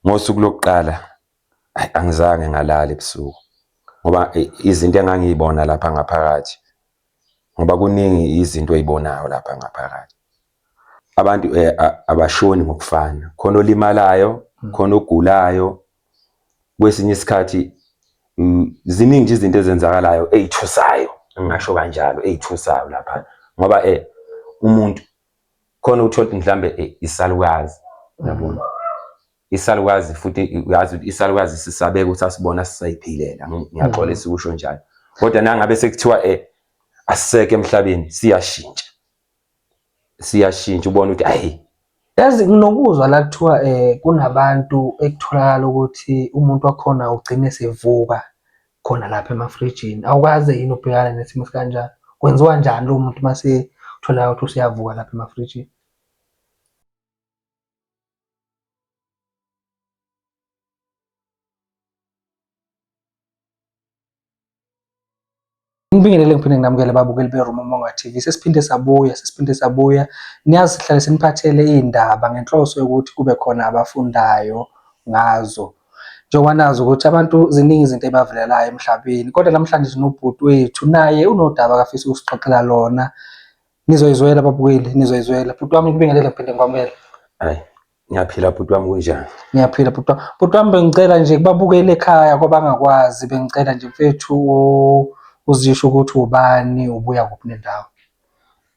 Ngosuku lokuqala ayi angizange ngalala ebusuku ngoba izinto engangiyibona lapha ngaphakathi ngoba kuningi izinto oyibonayo lapha ngaphakathi. Abantu abashoni ngokufana, khona olimalayo, khona ogulayo. Kwesinye isikhathi ziningi nje izinto ezenzakalayo ey'thusayo, ngingasho kanjalo, ey'thusayo lapha ngoba umuntu khona uthola ukuthi mhlambe isalukazi yabona isalukazi futhi uyazi ukuthi isalukazi sisabeka ukuthi asibona sisayiphilela ngiyaxolisa ukusho njalo kodwa nangabe sekuthiwa asisekho emhlabeni siyashintsha siyashintsha ubona ukuthi ayi. Yazi nginokuzwa la kuthiwa kunabantu ekutholakala ukuthi umuntu wakhona ugcine sevuka khona lapha emafrijini. Awukaze yini ubhekane nesimo esikanjalo? Kwenziwa njani lowo muntu uma sekutholakala ukuthi useyavuka lapha emafrijini? Ngibingelele ngiphinde nginamukele babukeli beRumomonga TV. Sesiphinde sabuya, sesiphinde sabuya. Niyazi sihlale siniphathele iy'ndaba ngenhloso yokuthi kube khona abafundayo ngazo. Njengoba nazi ukuthi abantu ziningi izinto ebavelelayo emhlabeni, kodwa namhlanje sinobhuti wethu naye unodaba akafisa ukusixoxela lona. Nizoyizwela babukeli, nizoyizwela. Bhuti wami ngibingelele ngiphinde ngikwamukele. Hayi, ngiyaphila bhuti wami kunjani? Ngiyaphila bhuti wami. Bhuti wami bengicela nje kubabukele ekhaya kwabangakwazi bengicela nje mfethu uzisho ukuthi ubani ubuya kuphi nendawo.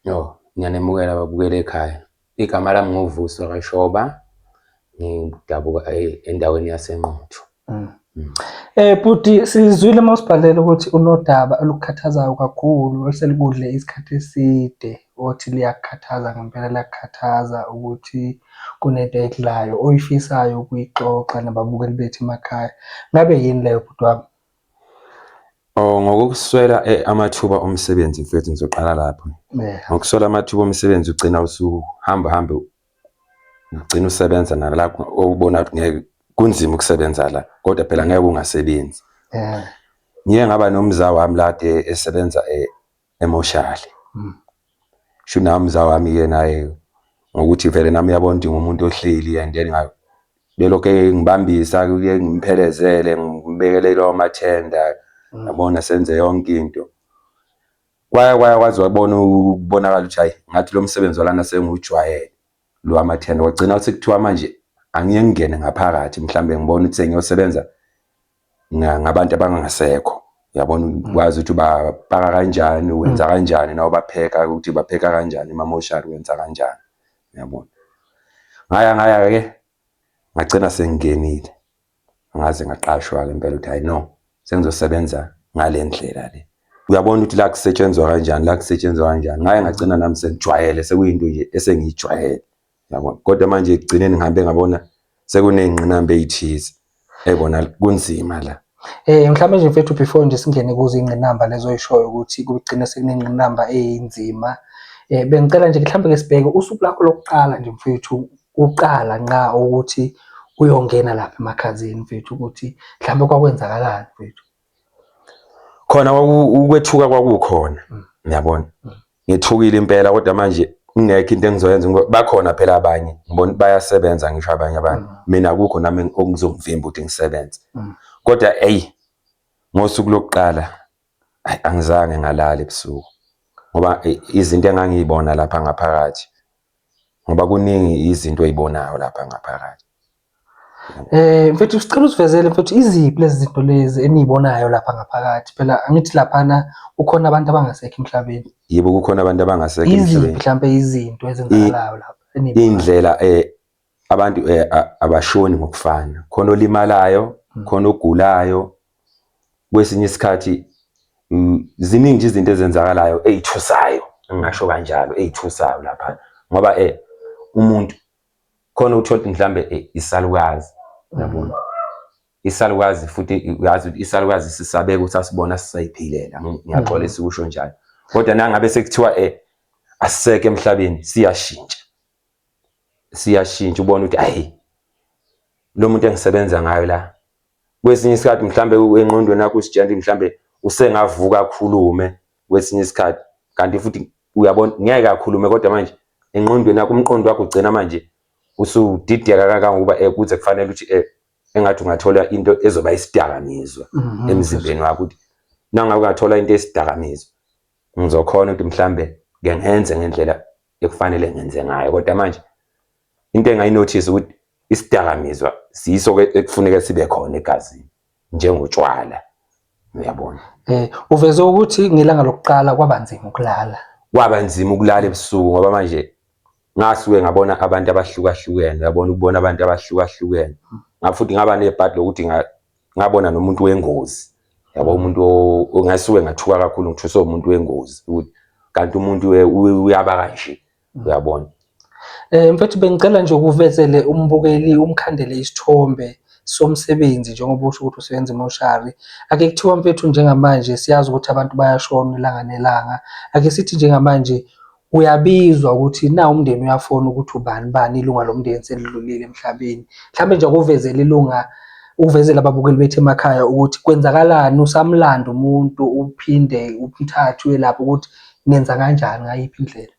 Yo, ngiyanemukela babukele ekhaya. Igama lami nguVusi wakwaShoba, ngidabuka endaweni yaseNquthu. Bhuti sizwile uma usibhalela ukuthi unodaba olukukhathazayo kakhulu oselikudle isikhathi eside othi liyakukhathaza ngempela liyakukhathaza ukuthi kunento ekudlayo oyifisayo ukuyixoxa nababukeli bethu emakhaya. Ngabe yini leyo bhuti wami? Oh, ngokuswela amathuba omsebenzi mfethu ngizoqala lapho. Ngokuswela amathuba omsebenzi ugcina usuhamba hambe ugcina usebenza nala obona ukuthi ngeke kunzima ukusebenza la kodwa phela ngeke ungasebenzi. Ngiye ngaba nomza wami lade esebenza emoshali. Sho nami umza wami-ke naye ngokuthi vele nami uyabona ukuthi ngumuntu ohleli and then belokhu ngibambisa kuye ngimphelezele ngimbekelele amathenda yabona senze yonke into. Kwaya kwaya kwaze wabona ukubonakala ukuthi hayi ngathi lo msebenzi walana sengiwujwayele lo wamathenda kwagcina sekuthiwa manje angiye ngingene ngaphakathi mhlambe ngibona ukuthi sengiyosebenza ngabantu abangasekho uyabona ukwazi ukuthi ubapaka kanjani wenza kanjani nawe bapheka ukuthi bapheka kanjani emamoshari wenza kanjani uyabona. Ngaya ngaya-ke ngagcina sengingenile ngaze ngaqashwa-ke impela ukuthi hayi no sengizosebenza ngale ndlela le. Uyabona ukuthi la kusetshenzwa kanjani la kusetshenzwa kanjani ngaye ngagcina nami sengijwayele sekuyinto nje esengiyijwayele yabona kodwa manje ekugcineni ngihambe ngabona sekuney'ngqinamba ey'thize ebona kunzima la. Mhlawumbe nje mfethu before nje singene kuzo iy'ngqinamba lezo oyishoyo ukuthi kugcine sekunengqinamba eyinzima. Bengicela nje mhlawumbe ke sibheke usuku lakho lokuqala nje mfethu uqala nqa ukuthi uyongena lapha emakhazeni mfethu ukuthi mhlawumbe kwakwenzakalani mfethu. Khona ukwethuka kwakukhona ngiyabona ngethukile impela kodwa manje ingekho into engizoyenza ngoba bakhona phela abanye ngibona ukuthi bayasebenza ngisho abanye abantu mina akukho nami okuzongivimba ukuthi ngisebenze kodwa eyi ngosuku lokuqala ayi angizange ngalala ebusuku ngoba izinto engangiyibona lapha ngaphakathi ngoba kuningi izinto oyibonayo lapha ngaphakathi. Mfethu sicela usivezele mfethu iziphi lezi zinto lezi eniyibonayo lapha ngaphakathi phela angithi laphana kukhona abantu abangasekho emhlabeni. Yebo kukhona abantu abangasekho emhlabeni. Iziphi mhlampe izinto ezenzakalayo lapha eniyibonayo? Indlela abantu abashoni ngokufana khona olimalayo khona ogulayo kwesinye isikhathi ziningi nje izinto ezenzakalayo ey'thusayo ngingasho kanjalo ey'thusayo lapha ngoba umuntu khona uthola ukuthi mhlambe isalukazi yabona isalukazi futhi uyazi ukuthi isalukazi sisabeka ukuthi asibona sisayiphilela ngiyaxolisa ukusho njalo kodwa nangabe sekuthiwa asisekho emhlabeni siyashintsha siyashintsha ubona ukuthi ayi lo muntu engisebenza ngayo la kwesinye isikhathi mhlambe engqondweni yakho usitshela ukuthi mhlambe usengavuka akhulume kwesinye isikhathi kanti futhi uyabona ngeke akhulume kodwa manje engqondweni yakho umqondo wakho ugcina manje Usudideka kangangokuba kuze kufanele ukuthi engathi ungathola into ezoba isidakamizwa emzimbeni wakho, ukuthi nangabe ungathola into esidakamizwa ngizokhona ukuthi mhlambe ke ngenze ngendlela ekufanele ngenze ngayo. Kodwa manje into engayinothisa ukuthi isidakamizwa siyiso ke ekufuneka sibe khona egazini njengotshwala, uyabona. Uveze ukuthi ngelanga lokuqala kwaba nzima ukulala. Kwaba nzima ukulala ebusuku ngoba manje ngasuke ngabona abantu abahlukahlukene, uyabona, ukubona abantu abahlukahlukene. Ngafuthi ngaba nebhadi lokuthi ngabona nomuntu wengozi, yabo, umuntu ngasuke ngathuka kakhulu, ngithuswe umuntu wengozi ukuthi kanti umuntu uyaba kanje, uyabona. Mfethu bengicela nje ukuvezele umbukeli, umkhandele isithombe somsebenzi njengoba usho ukuthi usebenza emoshari. Ake kuthiwa mfethu njengamanje siyazi ukuthi abantu bayashona ilanga nelanga. Ake sithi njengamanje uyabizwa ukuthi na umndeni uyafona ukuthi ubani bani ilunga lomndeni selidlulile emhlabeni. Mhlawumbe nje akuvezele ilunga, uvezele ababukeli bethu emakhaya ukuthi kwenzakalani, usamlanda umuntu uphinde umthathe uye lapho, ukuthi nenza kanjani, ngayiphi indlela.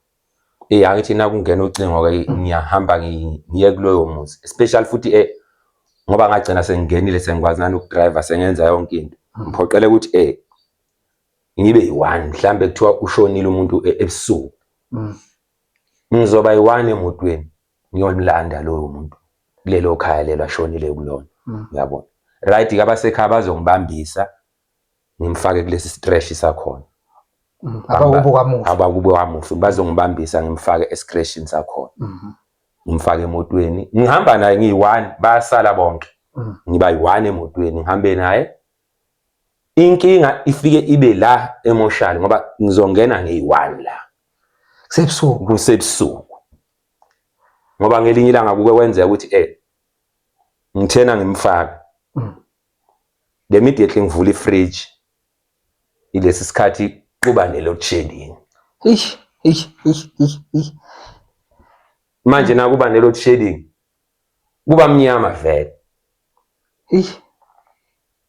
Angithi nakungena ucingo-ke ngiyahamba ngiye kuloyo muzi, especially futhi ngoba ngagcina sengingenile sengikwazi nanokudrayiva, sengenza yonke into. Ngiphoqele ukuthi ngibe yi-one, mhlambe kuthiwa ushonile umuntu ebusuku, ngizoba yi-one emotweni ngiyomlanda loyo muntu kulelo khaya lelo ashonile kulona, uyabona. Right-ke abasekhaya bazongibambisa ngimfake kulesi stretch sakhona. Abakubo kwamufi. Abakubo kwamufi bazongibambisa ngimfake escratchini sakhona. Ngimfake emotweni, ngihamba naye ngiyi-one, bayasala bonke. Ngiba yi-one emotweni ngihambe naye. Inkinga ifike ibe la emoshali ngoba ngizongena ngiyi-one la. Kusebusuku. Kusebusuku. Ngoba ngelinye ilanga kuke kwenzeka ukuthi ngithena ngimfaka. Immediately ngivula ifridge. Ilesi sikhathi kuba ne-load shedding. Eish, eish, eish, eish, eish. Manje nakuba ne-load shedding kuba mnyama vele. Eish.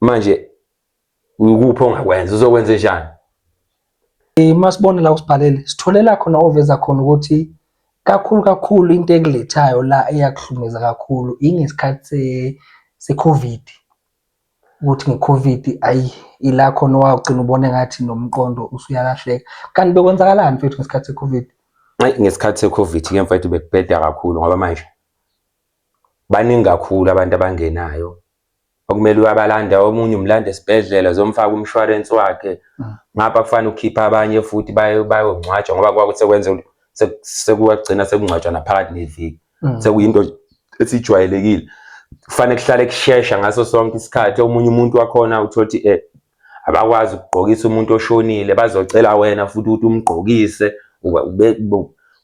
Manje ukuphi ongakwenza, uzokwenza njani? Masibone la usibhalele, sitholela khona oveza khona ukuthi kakhulu kakhulu into ekulethayo la eyakuhlumeza kakhulu ingesikhathi se-COVID. Ukuthi nge-COVID ayi ila khona owagcina ubone ngathi nomqondo usuyalahleka. Kanti bekwenzakalani mfethu ngesikhathi se-COVID? Ayi, ngesikhathi se-COVID ke mfethu bekubheda kakhulu ngoba manje baningi kakhulu abantu abangenayo okumele uyabalanda, omunye umlanda esibhedlela uzomfaka umshwarensi wakhe, ngapha kufanele ukhiphe abanye futhi bayongcwatshwa ngoba kwakuthi sekwenze sekuwagcina sekungcwatshwa naphakathi neviki, sekuyinto esijwayelekile, kufanele kuhlale kushesha ngaso sonke isikhathi. Omunye umuntu wakhona uthola ukuthi abakwazi ukugqokisa umuntu oshonile, bazocela wena futhi ukuthi umgqokise.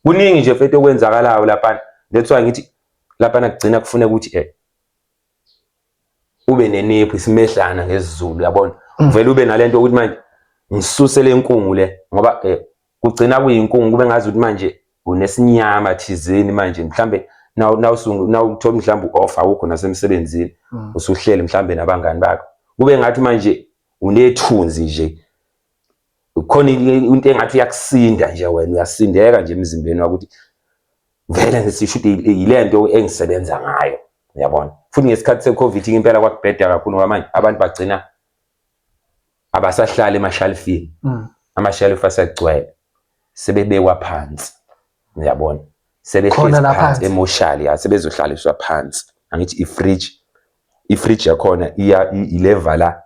Kuningi nje mfethu okwenzakalayo laphana. That's why ngithi laphana kugcina kufuneka ukuthi ube neniphu, isimehlana ngesiZulu, uyabona, uvele ube nalento ukuthi manje ngisuse le nkungu le, ngoba kugcina kuyinkungu, kube ngazi ukuthi manje unesinyama thizeni manje, mhlambe nawuthola mhlambe u-off awukho nasemsebenzini, usuhleli mhlambe nabangani bakho, kube ngathi manje unethunzi nje, khona into engathi uyakusinda nje wena, uyasindeka nje emzimbeni wakho ukuthi vele ngisisho ukuthi yilento engisebenza ngayo, uyabona. Futhi ngesikhathi se-COVID impela kwakubheda kakhulu ngoba manje abantu bagcina abasahlali emashalifini, amashelufu asegcwele, sebebekwa phansi, uyabona, sebehlezi phansi emoshali, ya sebezohlaliswa phansi. Angithi ifridge yakhona iya ileva la,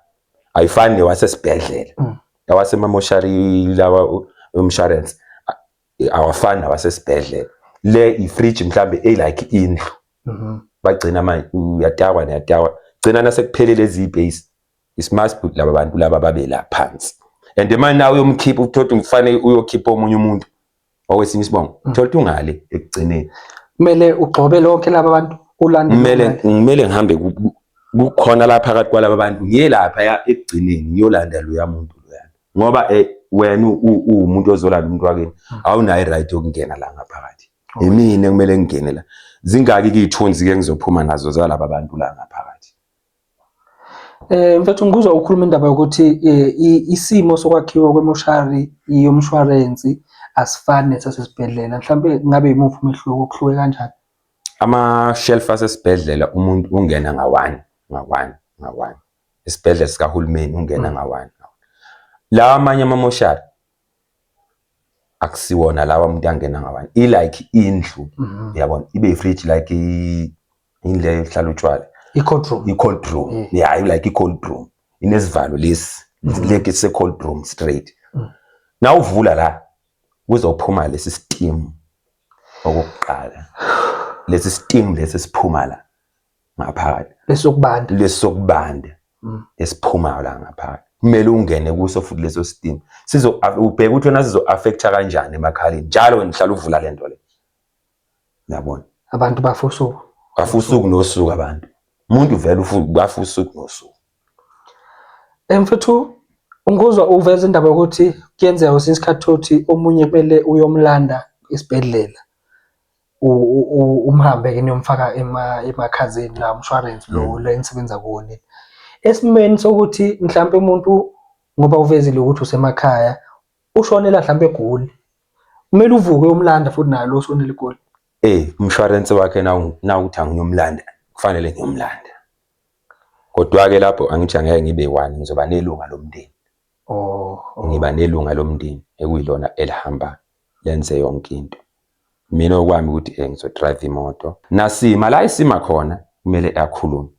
ayifani newasesibhedlela, awasemamoshari lawa umshwarensi awafani nawasesibhedlela. Le ifridge mhlambe e like indlu, bagcina manje uyatakwa niyatakwa, gcina nasekuphelele ezibase it must be laba bantu laba babe la phansi. And manje nawe uyomkhipha, uthola kufanele uyokhipha omunye umuntu okwesinye isibongo, uthola ukuthi ungale ekugcineni kumele ugxobe lonke laba bantu ulande. Kumele ngihambe kukhona la phakathi kwalaba bantu, ngiye lapha ya ekugcineni ngiyolanda loya muntu loya, ngoba wena uwumuntu ozolanda umuntu wakini, awunayo i-right yokungena la ngaphakathi. Imina kumele ngingene la. Zingaki ke iy'thunzi ke ngizophuma nazo zalaba bantu la ngaphakathi? Mfethu ngikuzwa ukhuluma indaba yokuthi isimo sokwakhiwa kwemoshari yomshwarensi asifani nesasesibhedlela. Mhlampe ngabe yimuphi umehluko, kuhluke kanjani? Ama-shelf asesibhedlela umuntu ungena nga-one nga-one nga-one, isibhedlela sikahulumeni ungena nga-one. Lawa amanye amamoshari akusiwona lawa umuntu angena nga-one, i-like indlu, uyabona, ibe i-fridge like indlu ehlala utshwala, i-cold room, i-cold room, yeah, like i-cold room inesivalo lesi, leke se-cold room straight. Nawuvula la kuzophuma lesi steam okokuqala, lesi steam lesi siphuma la ngaphakathi, lesokubanda, lesokubanda esiphumayo la ngaphakathi, kumele ungene kuso futhi leso steam sizo, ubheka ukuthi wena sizo affecta kanjani emakhaleni. Njalo wena uhlala uvula lento le, uyabona. Abantu bafa usuku, bafa usuku nosuku abantu, umuntu vele bafa usuku nosuku. Mfethu, unguzwa uveza indaba yokuthi kuyenzeka kwesinye isikhathi ukuthi omunye kumele uyomlanda esibhedlela, umhambe-ke niyomfaka emakhazeni la umshwarensi lo la enisebenza kuwo nina. Esimweni sokuthi mhlampe umuntu, ngoba uvezile ukuthi usemakhaya, ushonela mhlampe eGoli, kumele uvuke uyomlanda futhi naye lo oshonela eGoli. Umshwarensi wakhe nawukuthi angiyomlanda, kufanele ngiyomlanda. Kodwa-ke lapho angithi angeke ngibe one, ngizoba nelunga lomndeni. Ngiba nelunga lomndeni ekuyilona elihamba lenze yonke into. Mina okwami ukuthi ngizodrive imoto. Nasima la isima khona kumele akhulume.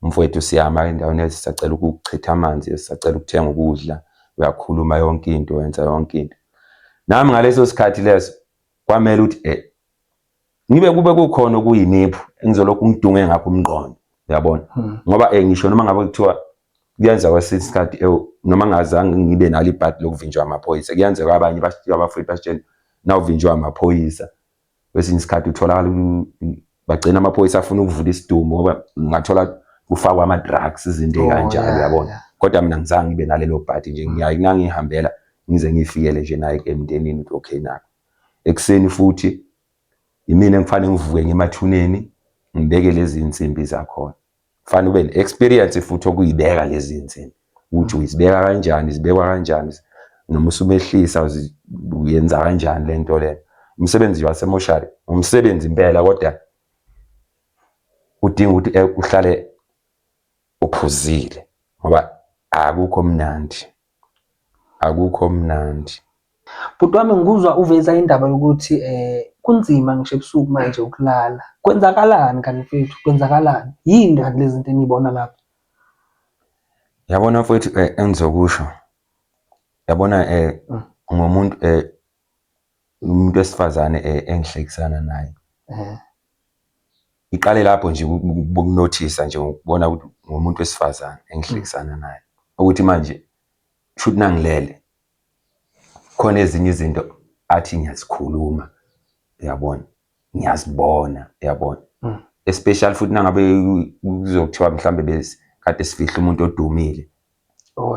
Mfowethu siyama endaweni esisacela ukuchitha amanzi, esisacela ukuthenga ukudla, uyakhuluma yonke into, wenza yonke into. Nami ngaleso sikhathi leso kwamele ukuthi ngibe kube kukhona okuyiniphu engizolokhu ngidunge ngakho umqondo, uyabona, ngoba ngisho noma ngabe kuthiwa kuyenza kwesinye isikhathi noma ngazange ngibe nalo ibhadi lokuvinjwa amaphoyisa, kuyenzeka abanye abafowethu basitshela nawuvinjwa amaphoyisa kwesinye isikhathi utholakala bagcina amaphoyisa afuna ukuvula isidumbu ngoba ngathola kufakwa ama-drugs, izinto ey'kanjalo, uyabona. Kodwa mina ngizange ngibe nalelo bhadi nje, ngiyaye nangihambela ngize ngiyifikele nje naye emndenini ukuthi okay nakho. Ekuseni futhi imina engifanele ngivuke ngemathuneni ngibeke lezi insimbi zakhona. Kufanele ube ne-experience futhi okuyibeka lezi insimbi, ukuthi uyizibeka kanjani, zibekwa kanjani, noma usumehlisa uyenza kanjani le nto lena. Umsebenzi wasemoshari umsebenzi impela, kodwa udinga ukuthi uhlale uphuzile ngoba akukho mnandi, akukho mnandi. Bhuti wami, ngikuzwa uveza indaba yokuthi kunzima ngisho ebusuku manje ukulala. Kwenzakalani kanti mfethu? Kwenzakalani? Yini kanti lezi zinto eniyibona lapha? Yabona mfowethu, engizokusho, yabona ngomuntu umuntu wesifazane engihlekisana naye. Iqale lapho nje ukunothisa nje ukubona ukuthi ngumuntu wesifazane engihlekisana naye. Ukuthi manje shuthi nangilele khona ezinye izinto athi ngiyazikhuluma, uyabona, ngiyazibona, uyabona. Especially futhi nangabe kuzothiwa mhlambe bese kade sifihla umuntu odumile.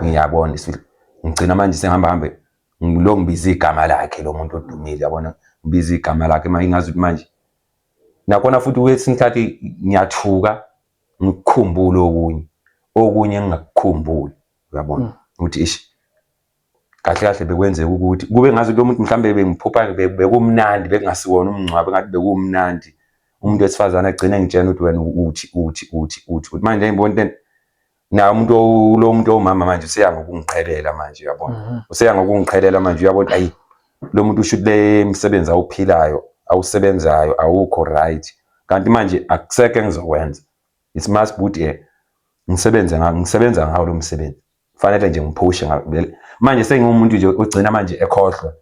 Ngiyabona isifihlo. Ngigcina manje sengihamba hambe ngilo ngibiza igama lakhe lo muntu odumile, yabona, ngibiza igama lakhe manje ngazi ukuthi manje nakhona futhi kwesinye isikhathi ngiyathuka ngikukhumbule okunye, okunye engingakukhumbuli, uyabona, ukuthi ish kahle kahle bekwenzeka ukuthi kube ngazi lo muntu mhlambe bengiphupha bekumnandi, bekungasiwona umngcwabo, ngathi bekumnandi. Umuntu wesifazane agcine ngitshena ukuthi wena uthi uthi uthi uthi manje ngibona into na umuntu lo muntu owumama manje useya ngokungiqhelela manje, uyabona, useya ngokungiqhelela manje, uyabona, ayi lo muntu usho le misebenzi awuphilayo awusebenzayo awukho right, kanti manje akusekho engizokwenza. It must be ukuthi ngisebenze ngisebenza ngawo lo msebenzi, kufanele nje ngiphushe manje sengiwumuntu nje ogcina manje ekhohlwa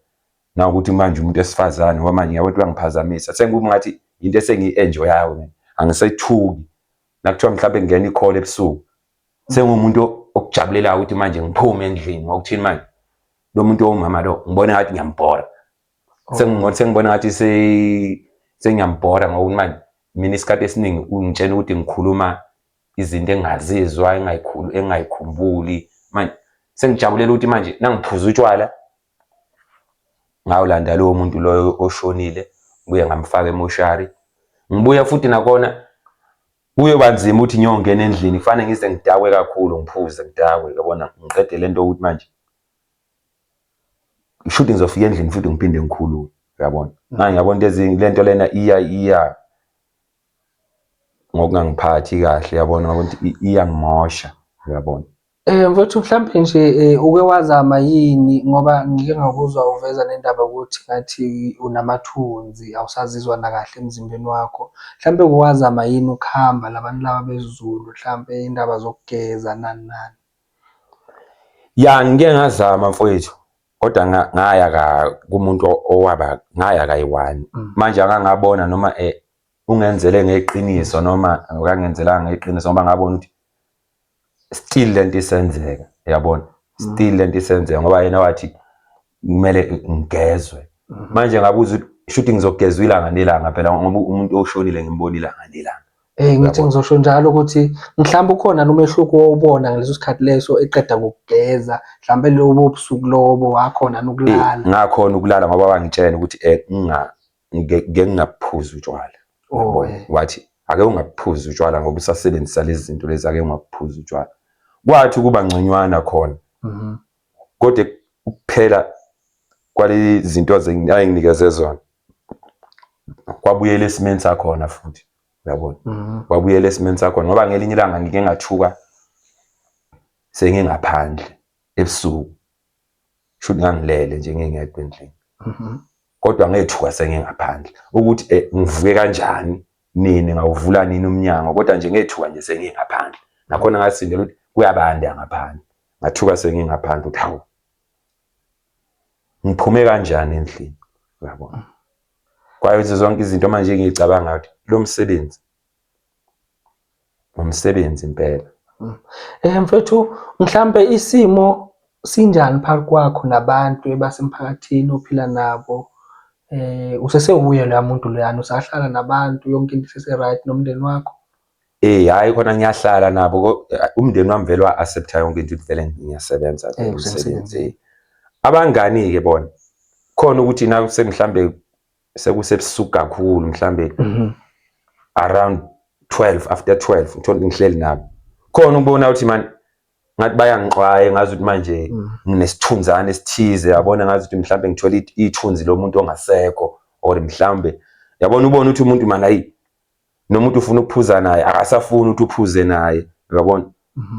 na ukuthi manje umuntu wesifazane, ngoba manje ngiyabona ukuthi uyangiphazamisa, sengikuba ngathi into esengiyi-enjoyayo mina, angisethuki nakuthiwa mhlawumbe ngingena ikhole ebusuku, sengumuntu okujabulelayo ukuthi manje ngiphume endlini ngokuthini manje lo muntu owumama lo ngibona ngathi ngiyambhora, sengibona ngathi sengiyambhora ngokuthi manje mina isikhathi esiningi ungitshela ukuthi ngikhuluma izinto engingazizwa, engingayikhumbuli. Manje sengijabulela ukuthi manje nangiphuza utshwala ngawulanda lowo muntu loyo oshonile, ngibuye ngamfaka emoshari, ngibuya futhi nakona kuyoba nzima ukuthi ngiyongena endlini, kufanele ngize ngidakwe kakhulu, ngiphuze ngidakwe, yabona, ngiqede lento ukuthi manje shuthi ngizofika endlini futhi ngiphinde ngikhulume, uyabona. Manje ngiyabona into lento lena iya iya Ngokungangiphathi kahle, yabona, ngokuthi iyangimosha, uyabona. Mfowethu mhlampe nje uke wazama yini ngoba ngike ngakuzwa uveza nendaba yokuthi ngathi unamathunzi awusazizwa nakahle emzimbeni wakho. Mhlampe uke wazama yini ukuhamba labantu laba besiZulu mhlampe indaba zokugeza nani nani? Ya, ngike ngazama mfowethu, kodwa ngaya kumuntu owaba ngaya kayi-one. Manje akangabona noma ungenzele ngeqiniso noma akangenzelanga ngeqiniso, ngoba ngabona ukuthi still lento isenzeka, uyabona, still lento isenzeka, ngoba yena wathi kumele ngigezwe. Manje ngabuza ukuthi shuthi ngizogezwa ilanga nelanga phela, ngoba umuntu oshonile ngimbona ilanga nelanga. Ngithi ngizosho njalo ukuthi mhlawumbe ukhona nomehluko owubona ngaleso sikhathi leso eqeda kukugeza, mhlawumbe lobo busuku lobo wakhona nokulala. Ngakhona ukulala ngoba wangitshela ukuthi ngeke ngingaphuzi utshwala. Wathi ake ungaphuzi utshwala ngoba usasebenzisa lezi zinto lezi, ake ungaphuzi utshwala. Kwathi kuba ngconywana khona. Kodwa ukuphela kwalezi zinto ayenginikeze zona kwabuyela esimeni sakhona futhi, uyabona. Kwabuyela esimeni sakhona ngoba ngelinye ilanga ngike ngathuka sengingaphandle ebusuku, shuthi ngangilele nje ngingedwa endlini. Kodwa ngethuka sengingaphandle ukuthi ngivuke kanjani, nini, ngawuvula nini umnyango, kodwa nje ngethuka nje sengingaphandle. Nakhona ngasindela ukuthi kuyabanda ngaphandle, ngathuka sengingaphandle ukuthi hawu, ngiphume kanjani endlini, uyabona. Kwaye zonke izinto manje ngiyicabanga ukuthi lo msebenzi umsebenzi impela. Mfethu, mhlambe isimo sinjani phakathi kwakho nabantu ebasemphakathini ophila nabo? Usesewuye loya muntu loyana, usahlala nabantu, yonke into isese-right nomndeni wakho? Hhayi khona ngiyahlala nabo, umndeni wami vele wa-accept-a yonke into ukuthi vele ngiyasebenza vele umsebenzi. Abangani-ke bona khona ukuthi na mhlambe sekusebusuku kakhulu, mhlambe around 12, after 12, ngithola ngihleli nabo khona ukubona ukuthi man ngathi bayangixwaye, ngazi ukuthi manje nginesithunzana esithize, yabona, ngazi ukuthi mhlambe ngithola ithunzi lomuntu ongasekho, or mhlambe yabona ubona ukuthi umuntu man ayi nomuntu ufuna ukuphuza naye akasafuni ukuthi uphuze naye, uyabona.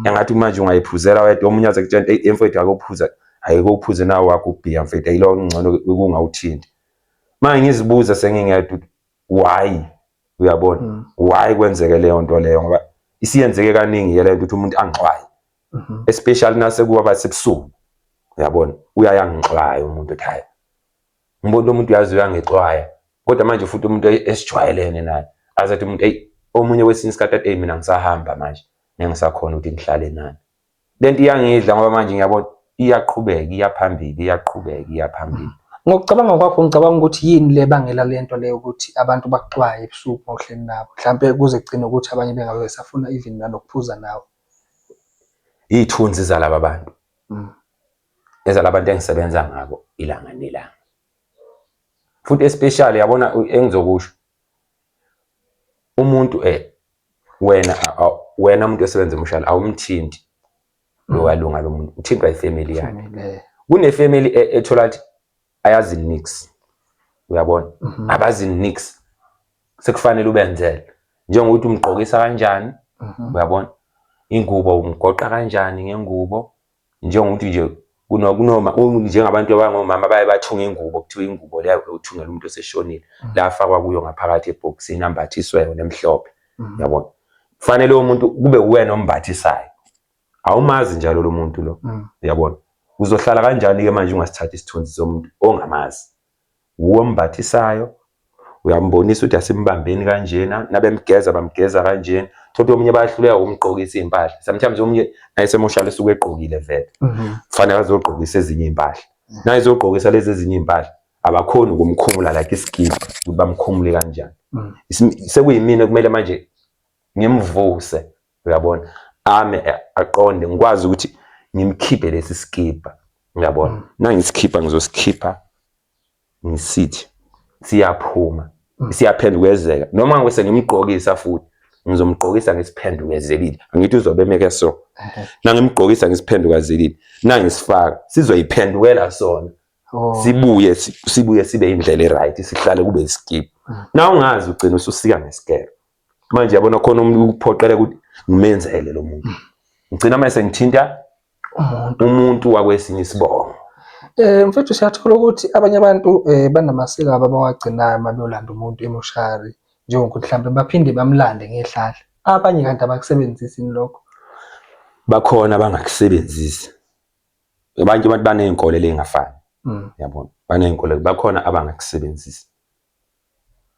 Engathi manje ungayiphuzela wedwa, omunye aze kutshela hey mfethu akuphuza, ayike uphuze nawe wakho ubhiya mfethu, ayilo ngcono ukungawuthinti. Manje ngizibuza sengingedwa why, uyabona, why kwenzeke leyo nto leyo, ngoba isiyenzeke kaningi ke lento ukuthi umuntu angixwaye, especially nase kuba basebusuku, uyabona, uyayangixwaya umuntu ethi hayi ngibona umuntu uyazi uyangixwaya, kodwa manje futhi umuntu esijwayelene naye azathi umuntu hey omunye kwesinye isikhathi athi hey mina ngisahamba manje ngisakhona ukuthi ngihlale nani. Lento iyangidla ngoba manje ngiyabona iyaqhubeka iyaphambili, iyaqhubeka iyaphambili. Ngokucabanga kwakho, ngicabanga ukuthi yini le bangela lento leyo ukuthi abantu bakuxwaye ebusuku mawuhleli nabo, mhlampe kuze kugcine ukuthi abanye bengabe besafuna even nanokuphuza nawe? Iy'thunzi zalaba bantu, ezalabantu engisebenza ngabo ilanga nelanga, futhi especially yabona engizokusho umuntu wena wena umuntu osebenza emshalo awumthinti lo walunga lo muntu, uthintwa ifamily yakhe. Kune family ethola ukuthi ayazi nix, uyabona, abazi nix, sekufanele ubenzele njengokuthi umgqokisa kanjani, uyabona, ingubo umgoqa kanjani ngengubo, njengokuthi nje kunoma njengabantu abangomama baye bathunga ingubo, kuthiwa ingubo leyo uthungela umuntu oseshonile, lafakwa kuyo ngaphakathi ebhokisini ambathiswe yona emhlophe, uyabona. Kufanele umuntu kube uwena ombathisayo, awumazi njalo lo muntu lo, uyabona. Uzohlala kanjani ke manje ungasithatha isithunzi somuntu ongamazi? Uwe ombathisayo, uyambonisa ukuthi asimbambeni kanjena, nabemgeza bamgeza kanjena. Thothi omunye bayahluleka ukumgqokisa iy'mpahla, sometimes omunye nayesemoshalo usuke egqokile vele, kufanele azogqokisa ezinye iy'mpahla, naye ezogqokisa lezi ezinye iy'mpahla abakhoni ukumkhumula like isikibha ukuthi bamkhumule kanjani. Sekuyimina kumele manje ngimvuse, uyabona, ame aqonde, ngikwazi ukuthi ngimkhiphe lesi sikibha, uyabona. Nangisikhipha ngizosikhipha ngisithi siyaphuma, siyaphendukezeka, noma ngise ngimgqokisa futhi ngizomgqokisa ngisiphendukezelile, angithi uzobe emeke so, nangimgqokisa ngisiphendukezelile, nangisifaka sizoyiphendukela sona, sibuye sibuye sibe indlela eright, sihlale kube isikibha. Na ungazi ugcina ususika ngesikelo. Manje yabona khona umuntu ukuphoqeleka ukuthi ngimenzele lo muntu. Ngigcina mase ngithinta Umuntu. Umuntu wakwesinye isibongo. Mfethu siyathola ukuthi abanye abantu banamasiko abo abawagcinayo uma beyolanda umuntu emoshari, njengokuthi mhlampe baphinde bamlande ngehlahla. Abanye kanti abakusebenzisi yini lokho? Bakhona abangakusebenzisi. Abanye abantu baney'nkolelo ey'ngafani. Yabona, baney'nkolelo, bakhona abangakusebenzisi.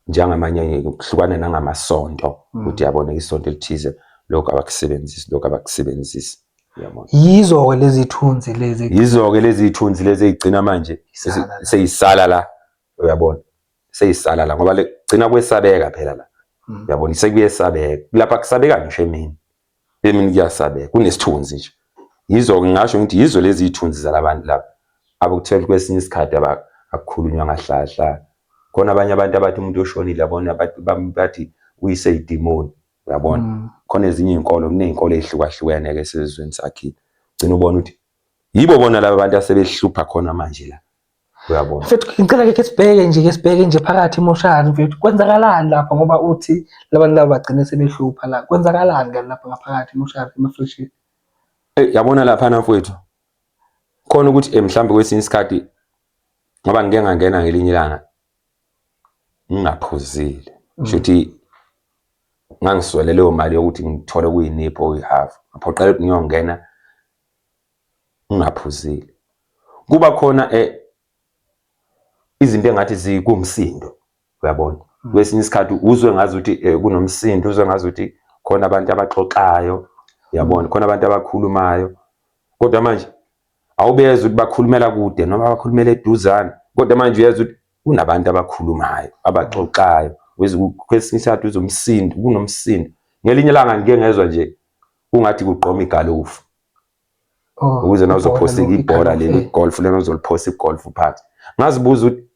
Njengamanye kuhlukana nangamasonto ukuthi yabona isonto elithize lokhu abakusebenzisi, lokhu abakusebenzisi. Uyabona? Yizo-ke lezi thunzi lezi. Yizo-ke lezi thunzi lezi ey'gcina manje Isala la. seyisala la, uyabona, seyisala la ngoba gcina kwesabeka phela la. Uyabona, sekuyesabeka lapha, kusabeka ngisho emini, emini kuyasabeka, kunesithunzi nje. Yizo-ke ngingasho ngithi yizo lezi iy'thunzi zalabantu laba abakuthola kwesinye isikhathi akukhulunywa ngahlahla. Khona abanye abantu abathi umuntu oshonile, yabona, bathi uyiseyidimoni, uyabona. Khona ezinye iy'nkolo, kuney'nkolo ey'hlukahlukene-ke esizweni sakhile, gcina ubona ukuthi yibo bona laba bantu asebehlupha khona manje la, uyabona. Mfethu ngicela ke sibheke nje, ke sibheke nje phakathi emoshari mfethu, kwenzakalani lapha ngoba uthi labantu laba bagcine sebehlupha la, kwenzakalani kanti lapha ngaphakathi emoshari emafrishini? Yabona laphana mfowethu, khona ukuthi mhlawumbe kwesinye isikhathi ngoba ngike ngangena ngelinye ilanga ngingaphuzile, shuthi ngangiswele leyo mali yokuthi ngithole kuyinipho oyi-half, ngaphoqela ukuthi ngiyongena ngingaphuzile. Kuba khona izinto engathi zikumsindo, uyabona. Kwesinye isikhathi uzwe ngazi ukuthi kunomsindo, uzwe ngazi ukuthi khona abantu abaxoxayo, uyabona, khona abantu abakhulumayo, kodwa manje awubezwa ukuthi bakhulumela kude noma bakhulumela eduzane, kodwa manje uyezwa ukuthi kunabantu abakhulumayo, abaxoxayo. Kwesinye isikhathi uzwe umsindo, kunomsindo. Ngelinye ilanga ngike ngezwa nje kungathi kugqoma igalofu. Oh, ukuze ibhola nawuzophosa lo, ibhola leli, igalofu, igolf lena, uzoliphosa igolf phansi. Ngazibuza ukuthi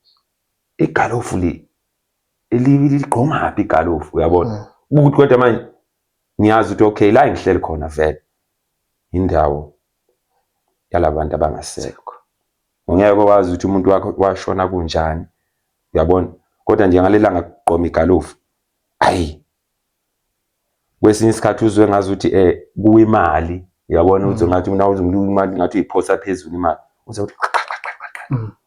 igalofu li ligqomaphi igalofu, uyabona, ukuthi kodwa manje ngiyazi ukuthi okay, la ngihleli khona vele indawo yalabantu abangasekho, ungeke wazi ukuthi umuntu wakho washona kunjani, uyabona. Kodwa nje ngalelanga kugqoma igalofu, ayi, kwesinye isikhathi uzwe ngazi ukuthi kuwa imali, uyabona, uzwe ngathi una imali ngathi uyiphosa phezulu imali, uze uthi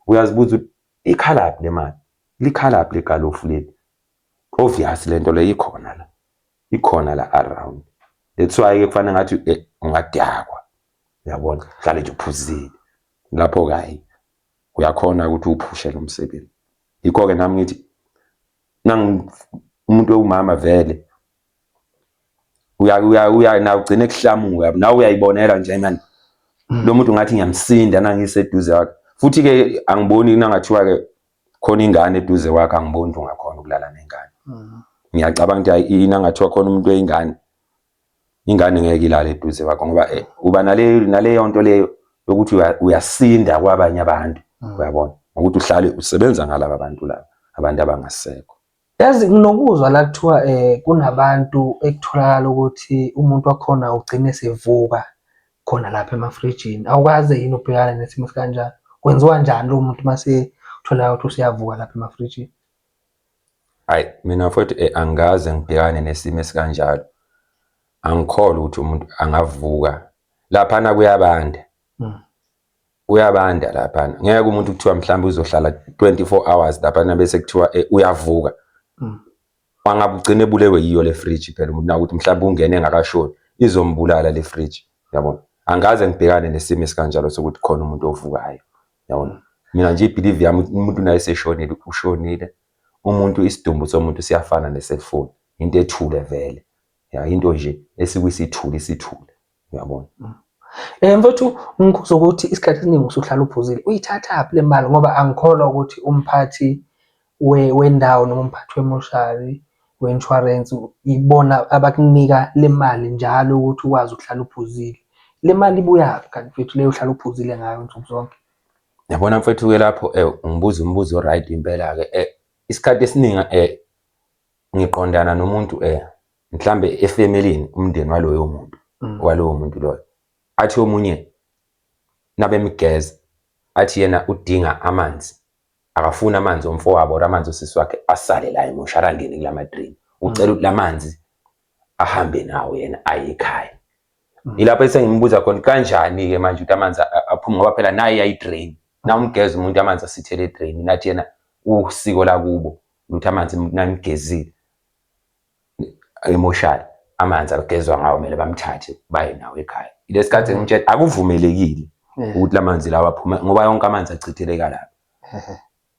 uyazibuza ukuthi ikhalaphi le mali, likhalaphi le galofu leli. Obvious lento le ikhona la, ikhona la around. That's why ke kufanele ngathi ungadakwa, uyabona, hlale nje uphuzile lapho kayi uyakhona ukuthi uphushe lo msebenzi. Yikho ke nami ngithi nang umuntu owumama vele uya uya uya na ugcine kuhlamuka nawe, uyayibonela nje man, lo muntu ngathi ngiyamsinda nangiseduze kwakhe. Futhi ke angiboni nangathiwa ke khona ingane eduze kwakhe, angiboni ukuthi ungakhona ukulala nengane. Ngiyacabanga ukuthi hayi, nangathiwa khona umuntu weyingane, ingane ngeke ilale eduze kwakho ngoba uba naleyo nto leyo yokuthi uyasinda kwabanye abantu, uyabona, ngokuthi uhlale usebenza ngalaba bantu laba, abantu abangasekho. Yazi nginokuzwa la kuthiwa kunabantu ekutholakala ukuthi umuntu wakhona ugcine sevuka khona lapha emafrijini. Awukaze yini ubhekane nesimo esikanjalo? Kwenziwa njani lowo muntu mase kutholakala ukuthi useyavuka lapha emafrijini? Hayi, mina futhi angikaze ngibhekane nesimo esikanjalo. Angikholwa ukuthi umuntu angavuka laphana, kuyabanda. Kuyabanda laphana, ngeke umuntu kuthiwa mhlawumbe uzohlala 24 hours laphana bese kuthiwa uyavuka. Angabe ugcine ebulewe yiyo le fridge phela umuntu, nakuthi mhlawumbe ungene engakashoni, izombulala le fridge, yabona. Angaze ngibhekane nesimo esikanjalo sokuthi khona umuntu ovukayo, yabona. Mina nje i-believe yami umuntu naye seshonile, ushonile umuntu. Isidumbu somuntu siyafana ne-cellphone, into ethule vele ya, into nje esikwisithule isithule, uyabona. Mfowethu, ngikuzwa ukuthi isikhathi esiningi usuhlala uphuzile. Uyithathaphi le mali? Ngoba angikholwa ukuthi umphathi wendawo noma umphathi wemoshari we-insurance ibona abakunika le mali njalo ukuthi ukwazi ukuhlala uphuzile. Le mali ibuyaphi kanti mfethu leyo uhlala uphuzile ngayo nsuku zonke? Yabona mfethu-ke lapho ungibuza umbuzo right impela-ke. Isikhathi esiningi ngiqondana nomuntu mhlambe efamilini, umndeni waloyo muntu, walowo muntu loyo, athi omunye nabemgeza athi yena udinga amanzi, akafuni amanzi omfowabo or amanzi osisi wakhe asale la emoshara, angene kulama drain, ucela ukuthi lamanzi. Ahambe nawo yena aye ekhaya. Ilapho esengimbuza khona kanjani-ke manje ukuthi amanzi aphume ngoba phela naye yayidrain. Na umgeza umuntu amanzi asithele edrain nathi yena usiko lakubo ukuthi amanzi namgezile emoshali amanzi agezwa ngawo kumele bamthathe baye nawo ekhaya. Ilesikhathi ngimtshela akuvumelekile ukuthi lamanzi lawa aphume ngoba yonke amanzi achitheleka lapha.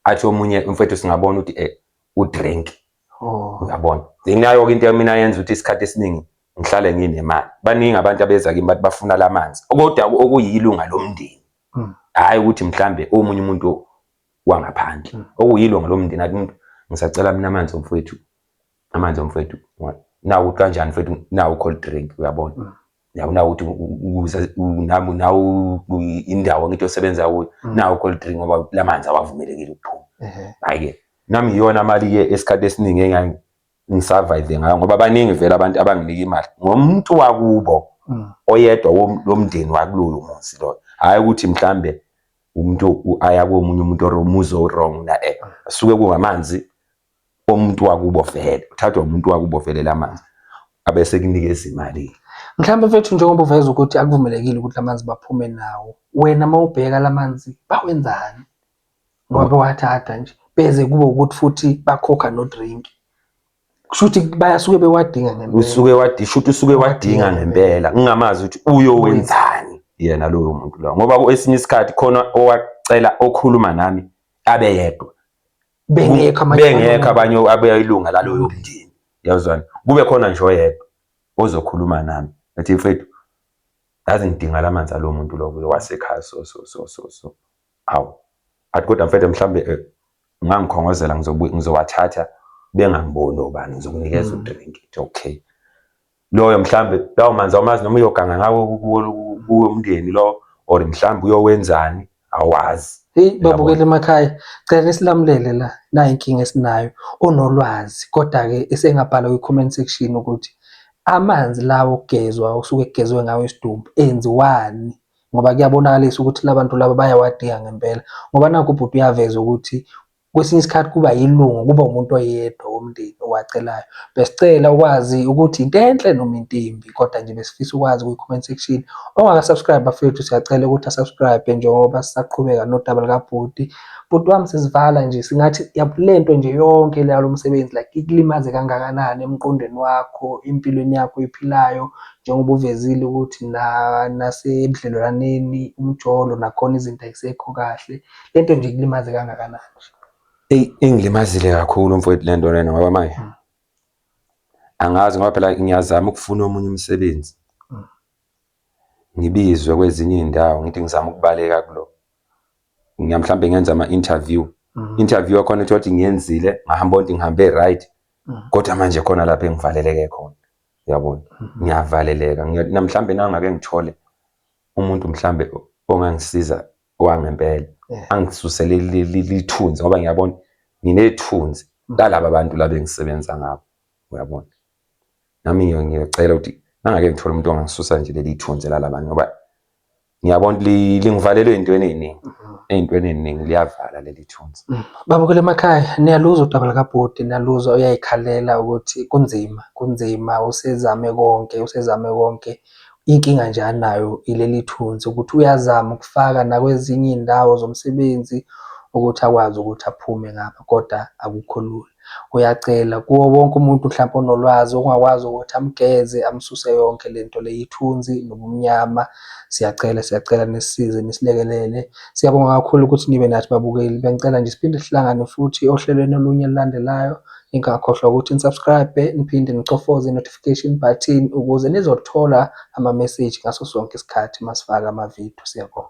Athi omunye umfethu singabona ukuthi udrink. Oh. Uyabona. Inayo-ke into mina yenza ukuthi isikhathi esiningi ngihlale nginemali. Baningi abantu abeza kimi bathi bafuna lamanzi. Kodwa okuyilunga lomndeni. Hhayi ukuthi mhlambe omunye umuntu wangaphandle. Okuyilunga lomndeni athi umuntu ngisacela mina amanzi omfowethu. Amanzi omfowethu. Nawu ukuthi kanjani mfethu nawu cold drink uyabona. Nawu nawu ukuthi ukuze nami nawu indawo ngithi osebenza kuyo nawu cold drink ngoba lamanzi awavumelekile ukuphuma. Hhayi-ke nami iyona mali-ke esikhathi esiningi engangisurvive ngayo ngoba baningi vele abantu abanginika imali ngomuntu wakubo oyedwa womndeni wakuloyo muzi loyo. Hhayi ukuthi mhlambe umuntu aya komunye umuntu or umuzi o-wrong na asuke kungamanzi omuntu wakubo vele, uthathwa umuntu wakubo vele lamanzi abese kunikeza imali. Mhlawumbe mfethu njengoba uveza ukuthi akuvumelekile ukuthi lamanzi baphume nawo, wena uma ubheka lamanzi bawenzani? Ngoba bewathatha nje beze kube ukuthi futhi bakhokha no-drink. Kusho ukuthi bayasuke bewadinga ngempela. Usuke wadisha ukuthi usuke wadinga ngempela. Ngingamazi ukuthi uyowenzani yena loyo muntu loyo. Ngoba kwesinye isikhathi khona owacela okhuluma nami abe yedwa. Bengekho abanye bengekho abanye abayilunga laloyo mndeni. Uyazwana? Kube khona nje oyedwa ozokhuluma nami. Ethi mfethu yazi ngidinga lamanzi alo muntu lo wasekhaya so so so so so. Awu. Athi kodwa mfethu mhlambe ungangikhongozela ngizowathatha bengangiboni obani ngizokunikeza udrink. Ngithi okay. Loyo mhlambe lawo manzi awumazi noma uyoganga ngawo kuwo umndeni lo or mhlambe uyowenzani awazi. Hey babukela emakhaya, cela nisilamulele la nayi inkinga esinayo onolwazi kodwa-ke esengabhala kwi-comment section ukuthi amanzi lawo okugezwa osuke kugezwe ngawo isidumbu enziwani ngoba kuyabonakalisa ukuthi labantu laba bayawadinga ngempela ngoba nakhu ubhuti uyaveza ukuthi kwesinye isikhathi kuba yilungu kuba umuntu oyedwa womndeni owacelayo. Besicela ukwazi ukuthi into enhle noma into embi kodwa nje besifisa ukwazi kwi-comment section. Ongaka-subscribe bafethu siyacela ukuthi asubscribe njengoba sisaqhubeka nodaba likabhuti. Bhuti wami sisivala nje singathi le nto nje yonke le yalo msebenzi like ikulimaze kangakanani emqondweni wakho, empilweni yakho oyiphilayo njengoba uvezile ukuthi nasebudlelwaneni umjolo nakhona izinto ayisekho kahle. Le nto nje ikulimaze kangakanani nje? Eyi ingilimazile kakhulu mfowethu le nto lena ngoba manje angazi ngoba phela ngiyazama ukufuna omunye umsebenzi. Ngibizwe kwezinye iy'ndawo ngithi ngizama ukubaleka kulo. Mhlawumbe ngenza ama-interview. Interview yakhona uthole ukuthi ngiyenzile ngahamba ukuthi ngihambe right. Kodwa manje khona lapho engivaleleke khona. Uyabona? Ngiyavaleleka. Mhlawumbe nangake ngithole umuntu mhlambe ongangisiza owangempela angisuse leli thunzi ngoba ngiyabona nginethunzi lalaba bantu laba engisebenza ngabo. Uyabona? Nami ngiyacela ukuthi nangake ngithole umuntu ongangisusa nje leli thunzi lalabantu ngoba ngiyabona lingivalelwe ey'ntweni ey'ningi. Ey'ntweni ey'ningi liyavala leli thunzi. Babukela emakhaya, niyaluzwa udaba likabhuti, niyaluzwa uyayikhalela ukuthi kunzima, kunzima usezame konke, usezame konke. Inkinga nje anayo ileli thunzi ukuthi uyazama ukufaka nakwezinye iy'ndawo zomsebenzi ukuthi akwazi ukuthi aphume ngapha kodwa akukho lula. Uyacela kuwo wonke umuntu mhlampe onolwazi ongakwazi ukuthi amgeze amsuse yonke lento le ithunzi nobumnyama. Siyacela, siyacela nisisize nisilekelele. Siyabonga kakhulu ukuthi nibe nathi babukeli. Bengicela nje siphinde sihlangane futhi ohlelweni olunye olulandelayo. Ningakhohlwa ukuthi nisubscribe niphinde nicofoze i-notification button ukuze nizothola ama-message ngaso sonke isikhathi masifaka amavidiyo. Siyabonga.